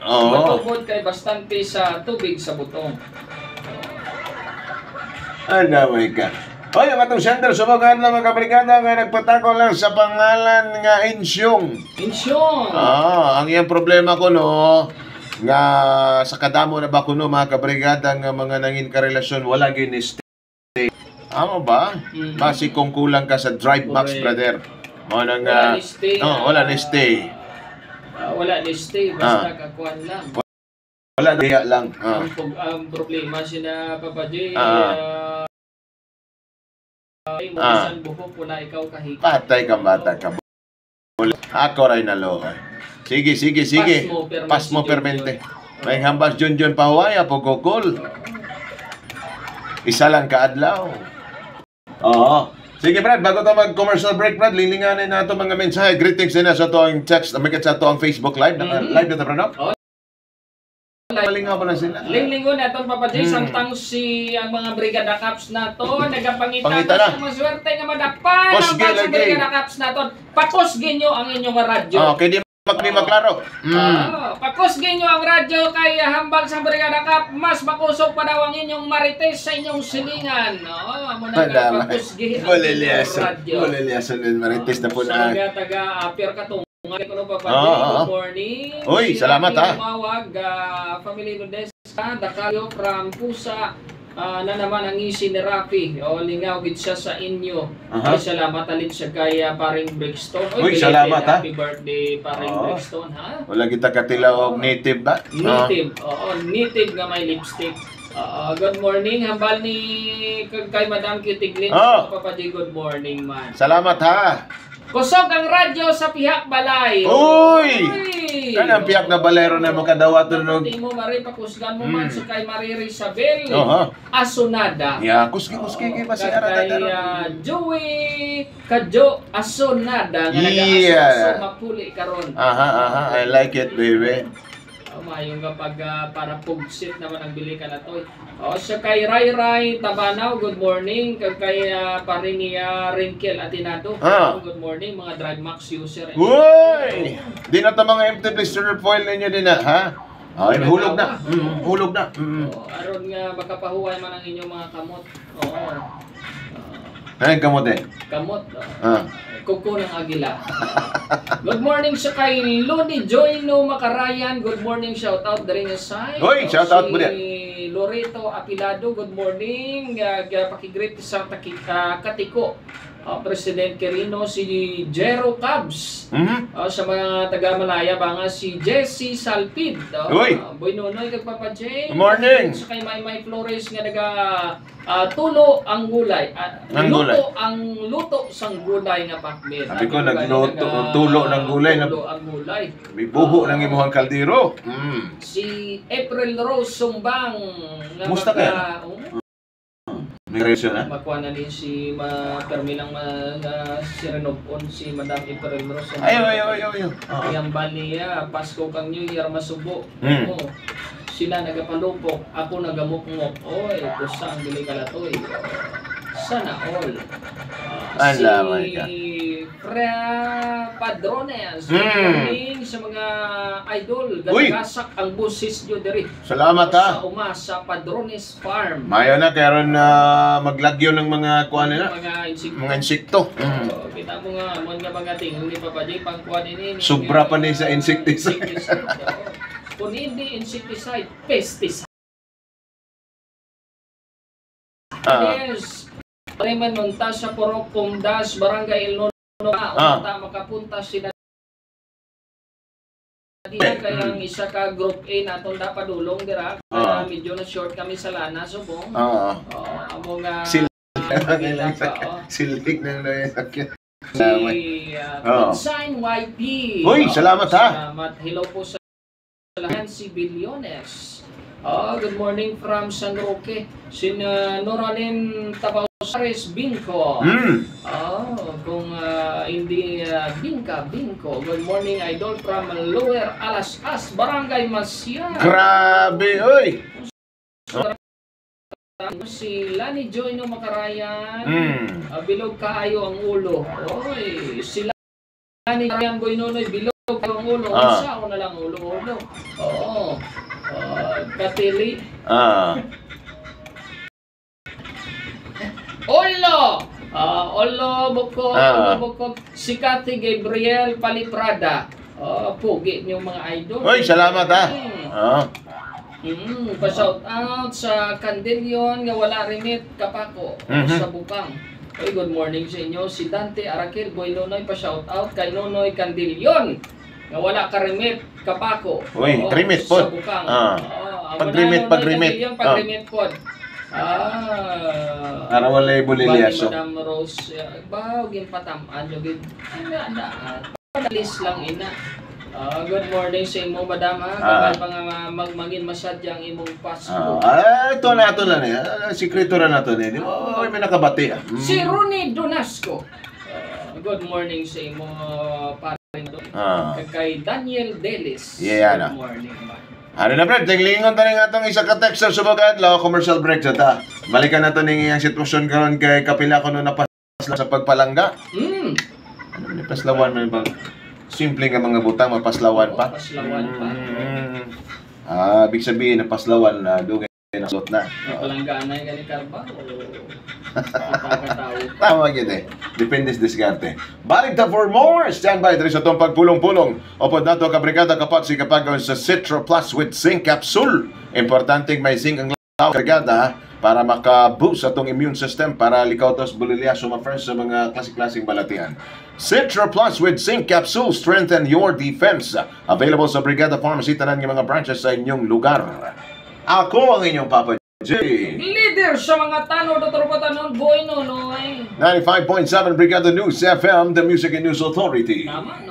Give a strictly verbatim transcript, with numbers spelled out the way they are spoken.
Oo. Matugod kay bastante sa tubig sa butong. Ano may ka? Oy, ang atong sender, subong nga adlaw, mga kabrigada, nga nagpatako lang sa pangalan nga Insyong. Insyong. Ah, ang iyang problema kuno, nga sa kadamo na ba kuno, mga kabrigada, nga mga nangin karelasyon, wala gyud ni stay. Amo ba? Mm. Basi kung kulang ka sa drive box, Correct. brother. Mo nang, Wala ah, ni stay, oh, wala ni ah, stay. ah, wala ni stay, basta Ah. kakuan lang. Wala, diya lang. Ah. Ang pag-, ang problema sina Papa J, Ah. ah, ay, mo Ah. bisan buhok, wala ikaw kahika. Patay ka, bata ka. Ako ray naloy. Sige, sige, sige. Pasmo, permente. Pasmo, permente. May hambal si Junjun pahuway, Apo Gokol. Isa lang ka adlaw. Oo. Sige, Brad, bago ta mag-commercial break, Brad, linglingan na nato mga mensahe. Greetings din sa ato ang text, may sa ato ang Facebook Live. Naka-, Mhm. live na ta, Brad, no? Oo. Malingaw pa na sila. Linglingon naton, Papa J, Hmm. samtang si, ang mga Brigada Cops nato, nagapangita Pangita na na. sa maswerte nga madapa Kusgi ang mga lagi. Brigada Cops nato. Pakusgi nyo ang inyong radyo. Oh, kay di mag-, di Oo. maklaro. Hmm. Oo, pakusgi nyo ang radyo kay, ah, hambal sa Brigada Cop, mas makusog pa daw ang inyong marites sa inyong silingan. Oo, amo na Ay, nga, dama. pakusgi ang Bulilyaso. inyong radyo. Bulilyaso din, marites na po Sa na. mga taga, ah, Pier Katunga, kuno pa, Oo, oo. good morning. Uy, Si salamat, Rafi ha. Mawag, ah, Family Lodes, ah, Dacayo from Pusa, ah, na naman ang ngisi ni Rafi. O, lingaw gid siya sa inyo. Aha. Ay, salamat, alit siya kay, ah, Paring Brixton. Uy, Uy, belated salamat, ha. happy birthday, Paring Oo. Brixton, ha? Wala kita katilaw og Oo. native ba? Oo. Native. Oo, native nga may lipstick. Oo, good morning. Hambal ni kag kay Madam Cutie Glenn, Oo. Papa J, good morning, man. Salamat, ha. Kusog ang radyo sa pihak balay. Uy! Uy! Kanang pihak na balay ron na makadawat ron, no? Pati mo, Mari, pakusgan mo man Mm. si kay Mari Isabel Oho. Asunada. Yeah, kuski, kuski, Oo, kay basi kag ara kay, na ron. ah, Joey Kadyo Asunada nga Yeah. nag-aaso-aso mapuli karon. Aha, aha, I like it, baby. Oh, maayo nga pag, ah, para pugsit naman ang bili ka na to. Oh, siya kay Ray Ray Tabanaw, good morning. Kag kay, ah, pare niya, Rinkel Atinado. Ah. Oh, good morning, mga Drive Max user. Uy! Di na to mga empty blister foil ninyo din na, ha? Oh, Ay, hulog na. Mm, hulog na. Mm. Oh, aron nga makapahuway man ang inyong mga kamot. Oo. Ay, kamot eh. Kamot, oh. Ah. Kuko ng Agila. Good morning sa kay Loni Joy No Makarayan. Good morning, shout out diri nga side. Hoy, shout out mo Si din. Loreto Apilado, good morning. Ah, ga-, pakigreet sa taki-, ah, Katiko. Ah, President Quirino, si Jero Cubs. Mhm. Ah, sa mga taga Malaya ba nga si Jesse Salpid. Ah, Uy. Boy Nonoy, kag Papa J. Good morning. Sa kay Maymay Flores nga naga Ah, tulo ang gulay. Ah, Ang gulay. luto ang luto sang gulay nga pakbet. Sabi ko, Ang gulay nagluto, naga-, tulo ng gulay na tulo ang gulay. May buho Ah. ng imuhang kaldero. Mm. Si April Rose Sumbang nga Musta ka? maka-, oh. May relasyon na? Makuha na ni si ma-, permi lang ma-, na sirinubon si Madam April Rose Sumbang. Ayo, ayo, ayo, ayo. Oo. Iyang bali, ah, Pasko kang New Year masubo. Mm. Oo. Sila nagapalupok, ako nagamukngok. Oy, pusa ang dili kalatoy. Sana all. Ah, Ala, si my God. Fra Padrones, good Mm. morning sa mga idol. Uy! Galagasak ang boses nyo diri. Salamat, ha. Sa uma, sa Padrones Farm. Mayo na, kay aron, ah, maglagyo ng mga kuan nila. Mga insekto. Mga insekto. Mm. Oo, kita mo nga, amon nga mga tingog ni Papa J, pang kuan ini, ni Sobra pa ni sa insecticide. Insecticide, oo. Kung hindi insecticide, pesticide. Ah. Yes. Paliman nun ta sa Purok Pumdas, Barangay El Nono, Ah. unta makapunta sila. Diha kay ang isa ka group A naton dapat dulong dira. Ah. Kaya medyo na short kami sa lana, subong. Ah. Oo, amo nga Sil-, kita ka, oh. Silig na lang yung sakit. Si, ah, Oh. Consign Y P. Uy, Oh, salamat, ha? salamat. Hello po sa lahat, si Billones. Oh, good morning from San Roque. Si, ah, Noralyn Tabaw Sares Bingco. Mm. Oh, kung, ah, hindi, ah, Bingka, Bingco. Good morning, idol, from Lower Alas-as, Barangay Masyag. Grabe, oy. Si Lani Joy No Makarayan, Mm. ah, bilog kaayo ang ulo. Oy, si Lani Makarayan, Boy Nonoy, bilog Ang ulo, Ah. Sa ako na lang ulo-ulo. Oo. Ah, katili. Ah. Olo! Ah, olo, bukog, Ah. olo, bukog. Si Cathy Gabriel Paliprada. Oh, pugi niyo, mga idol. Uy, salamat, ah. Mm. Ah. Mm, pa-shout out sa Candilion nga wala remit kapako Mhm. sa Bukang. Uy, good morning sa inyo. Si Dante Araquel, Boy Nonoy, pa-shout out kay Nonoy Candilion nga wala ka remit kapako. Uy, Oo, remit sa pod. Bukang. Ah. Oo, Pag wala remit, Nonoy pag remit. Candilion, pag Ah. remit pod. Ah. Para walay bulilyaso. Bali, Madam Rose, ah, ba, ginpatam-an nyo gid. Ina na. Alis lang, ina. Ah, good morning sa imo, madam, ha? Ah. Kabay pa nga ma-, mag-, mangin masadya ang imong Pasko. Ah, ah, ito na, ito na niya. Ah, sikreto na nato niya. Di ba? Ay, may nakabati, ah. Mm. Si Ronnie Donasco. Ah, good morning sa imo, pare. Ah. Kag kay Daniel Delis. Yeah, ano? Good morning, man. Ano na, Fred? Tinglingon ta ning atong isa ka text sa subag adlaw, commercial break sa ta. Balikan nato ning iyang sitwasyon karon kay kapila kuno na sa pagpalangga. Mm. Ano ni paslawan man bang simple nga mga butang mapaslawan Oo, pa? Paslawan pa. Mm. Ah, ibig sabihin na paslawan na dugay na slot na. May palangga na yung gani karba o ipagkatawo? Tama gyud eh. Depende sa diskarte. Balik ta for more. Stand by diri sa atong pagpulong-pulong. Upod nato ka brigada kapag si kapag sa Citro Plus with Zinc Capsule. Importante may zinc ang tao, brigada, para maka-boost atong immune system, para likaw tos bulilyaso ma-first sa mga klase-klaseng balatian. Citra Plus with Zinc Capsule, strengthen your defense. Available sa Brigada Pharmacy, tanan nga mga branches sa inyong lugar. Ako ang inyong Papa J. Leader sa mga tanod at rupatanon, Boy Nonoy. Ninety-five point seven Brigada News F M, the Music and News Authority. Tama.